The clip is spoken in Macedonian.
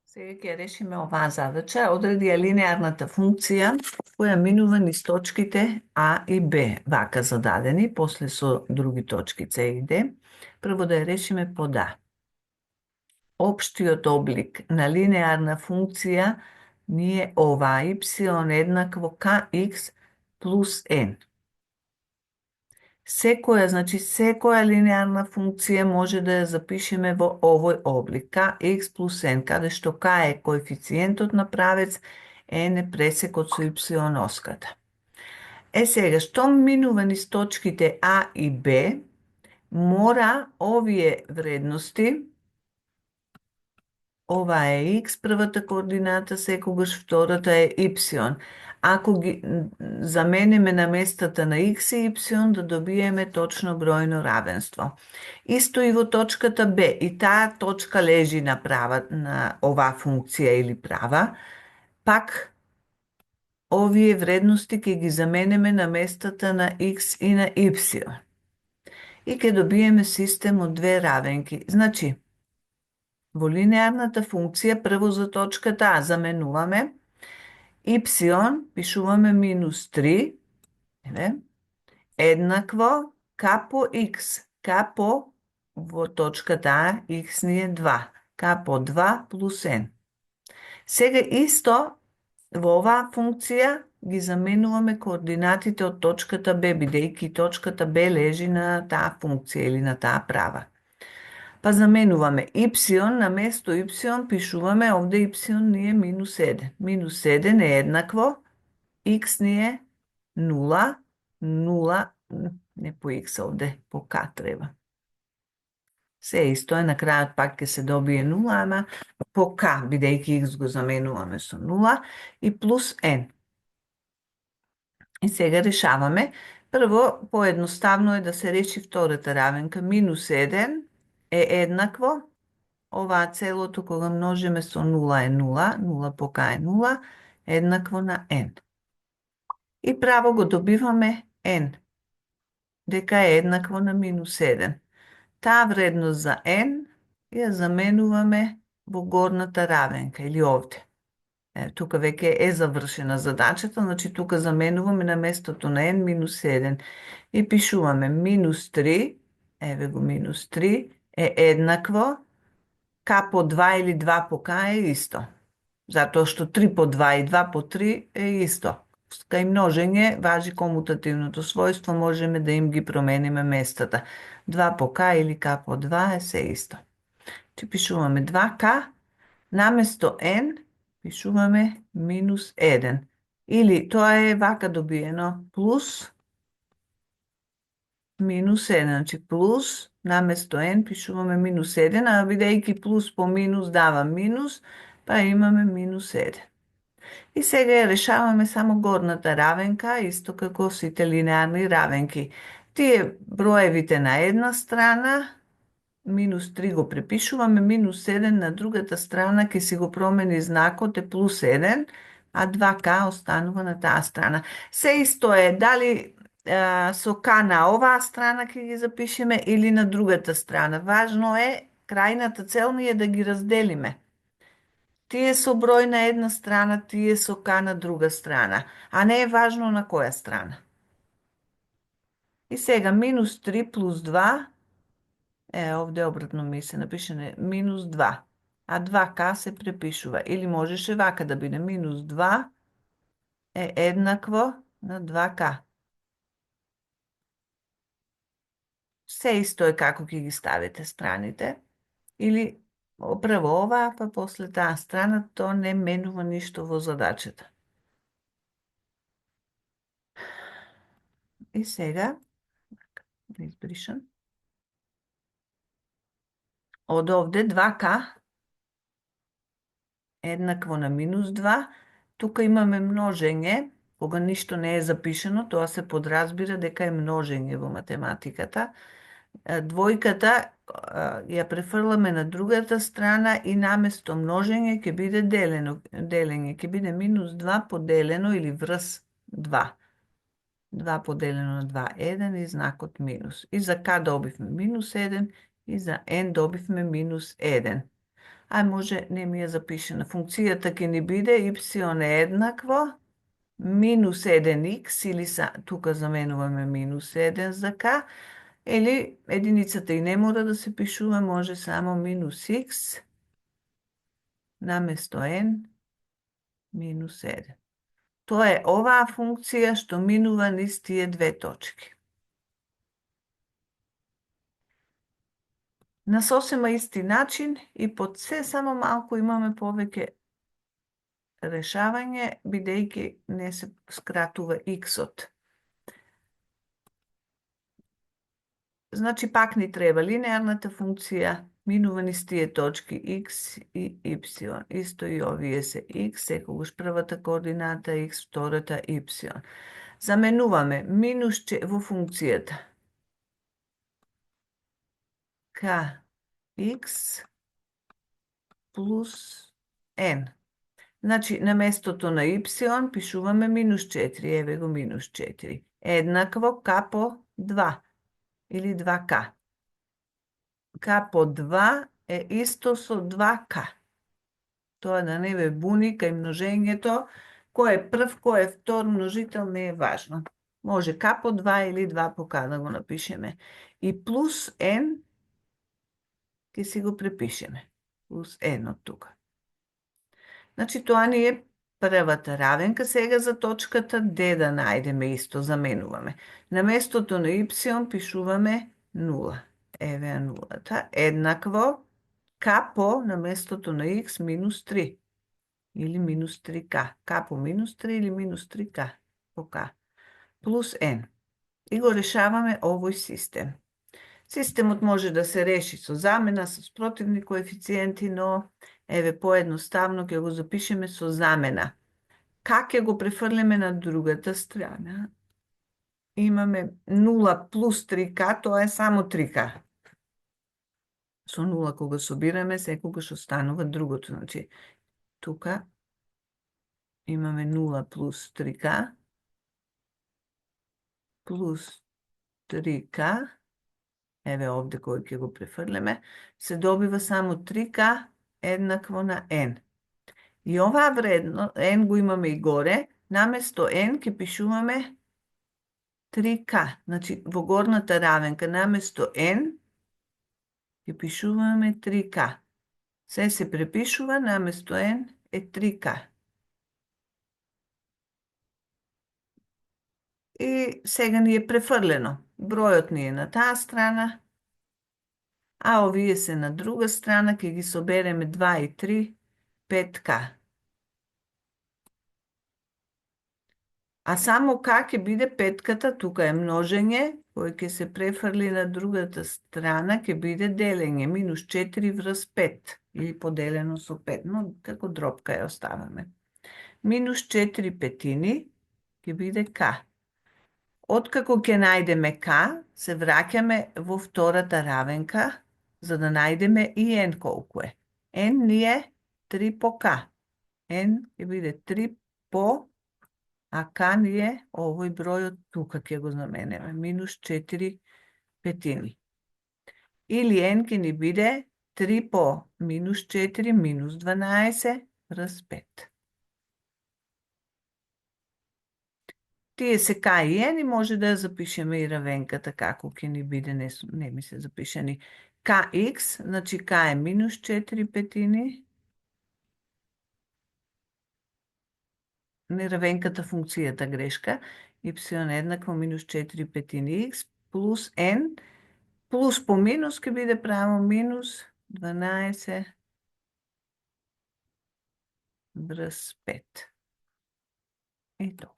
Сега ќе решиме оваа задача. Одреди ја линеарната функција која минува низ точките А и Б, вака зададени, после со други точки С и Д. Прво да ја решиме под А. Општиот облик на линеарна функција ни е ова, y еднакво kx плюс n. Секоја линеарна функција може да ја запишеме во овој облик, kx плюс n, каде што k е коефициентот на правец, n е пресекот со y оската. Сега, штом минува низ точките А и Б, мора овие вредности, ова е x, првата координата, секогаш втората е y. Ако ги замениме на местата на x и y, да добиеме точно бројно равенство. Исто и во точката Б, и таа точка лежи на оваа функција или права, пак овие вредности ќе ги замениме на местата на x и на y. И ќе добиеме систем од две равенки. Значи, во линеарната функција, прво за точката А заменуваме y, пишуваме минус 3, еднакво k по x. K по, во точката А, x ни е 2. K по 2 плюс n. Сега исто, во оваа функција ги заменуваме координатите од точката Б, бидејќи точката Б лежи на таа функција или на таа права. Па заменуваме y, на место y пишуваме, овде y ни е минус 1. Минус 1 е еднакво, x ни е 0, 0, не по x овде, по k треба. Се исто е, на крајот пак ќе се добие 0, ама по k, бидејќи x го заменуваме со 0, и плюс n. И сега решаваме. Прво, поедноставно е да се реши втората равенка. Минус 1 е еднакво, оваа целото кога множиме со 0 е 0, 0 по k е 0, еднакво на n. И право го добиваме n, дека е еднакво на минус 1. Таа вредност за n ја заменуваме во горната равенка, или овде. Тука веќе е завршена задачата, значи тука заменуваме на местото на n минус 1. И пишуваме минус 3, еве го минус 3, е еднакво, k по 2 или 2 по k е исто. Затоа што 3 по 2 и 2 по 3 е исто. Кај множење важи комутативното својство, можеме да им ги промениме местата. 2 по k или k по 2 е се исто. Ти пишуваме 2k, наместо n пишуваме минус 1. Или тоа е вака добиено, плюс минус 1. Значи плюс, наместо n пишуваме минус 1, а бидејќи плюс по минус дава минус, па имаме минус 1. И сега ја решаваме само горната равенка, исто како сите линеарни равенки. Тие броевите на една страна, минус 3 го препишуваме, минус 7 на другата страна ќе си го промени знакот, е плюс 1, а 2k останува на таа страна. Се исто е, дали со k на оваа страна ќе ги запишеме или на другата страна. Важно е, крајната цел ни е да ги разделиме. Тие со број на една страна, тие со k на друга страна, а не е важно на која страна. И сега минус 3 плюс 2, овде обратно ми се напишене минус 2, а 2k се препишува. Или можеше вака да биде минус 2 е еднакво на 2k. Се исто е како ќе ги ставите страните. Или прво ова, па после таа страна, тоа не менува ништо во задачата. И сега, да избришам, од овде 2k еднакво на минус 2, тука имаме множење, кога ништо не е запишено, тоа се подразбира дека е множење во математиката. Двојката ја префрламе на другата страна и наместо множење ќе биде делење, ќе биде минус 2 поделено или врз 2. 2 поделено на 2, 1 и знакот минус. И за k добивме минус 1 и за n добивме минус 1. може не ми е запишена. Функцијата ќе ни биде y е еднакво минус 1x, или тука заменуваме минус 1 за k, или единицата и не мора да се пишува, може само минус x наместо n минус 1. Тоа е оваа функција што минува низ тие две точки. На сосема исти начин и под се само малку имаме повеќе решавање, бидејќи не се скратува x-от. Значи, пак ни треба линеарната функција, минува низ тие точки x и y. Исто и овие се x, секогаш првата координата x, втората y. Заменуваме минус во функцијата kx плюс n. Значи, на местото на y пишуваме минус 4, еве го минус 4. Еднакво k по 2, или 2k. K по 2 е исто со 2k. Тоа да не ве буни кај множењето, кој е прв, кој е втор множител, не е важно. Може k по 2 или 2 по k да го напишеме. И плюс n ќе си го препишеме. Плюс n од тука. Значи, тоа ни е првата равенка. Сега за точката D да најдеме исто, заменуваме. На местото на y пишуваме 0. Еве нулата. Еднакво k по на местото на x минус 3. Или минус 3k. K по минус 3 или минус 3k по k. Плюс n. И го решаваме овој систем. Системот може да се реши со замена, со спротивни коефициенти, но еве поедноставно ќе го запишеме со замена. Как ќе го префрлиме на другата страна? Имаме 0 плюс 3k, тоа е само 3k. Со 0 кога собираме, секогаш останува другото. Значи, тука имаме 0 плюс 3k, плюс 3k, еве овде кој ќе го префрлиме, се добива само 3k еднакво на n. И оваа вредно, n го имаме и горе, наместо n ќе пишуваме 3k. Значи, во горната равенка, наместо n, ќе пишуваме 3k. Се препишува, наместо n е 3k. И сега ни е префрлено. Бројот ни е на таа страна, а овие се на друга страна, ќе ги собереме 2 и 3, 5k. А само k ќе биде петката, тука е множење, кој ќе се префрли на другата страна, ќе биде делење, минус 4 врз 5, или поделено со 5, но како дробка ја оставаме. Минус 4 петини ќе биде k. Откако ќе најдеме k, се враќаме во втората равенка, за да најдеме и n колку е. N ни е 3 по k. N ќе биде 3 по, а k ни е овој бројот тука ќе го заменеме, минус 4 петини. Или n ќе ни биде 3 по минус 4, минус 12, врз 5. Тие се k и n и може да ја запишеме и равенката како ќе ни биде, не ми се запишени. Kx, значи k е минус 4 петини, неравенката функцијата грешка, y еднакво минус 4 петини x, плюс n, плюс по минус ќе биде право минус 12 врз 5. И тоа.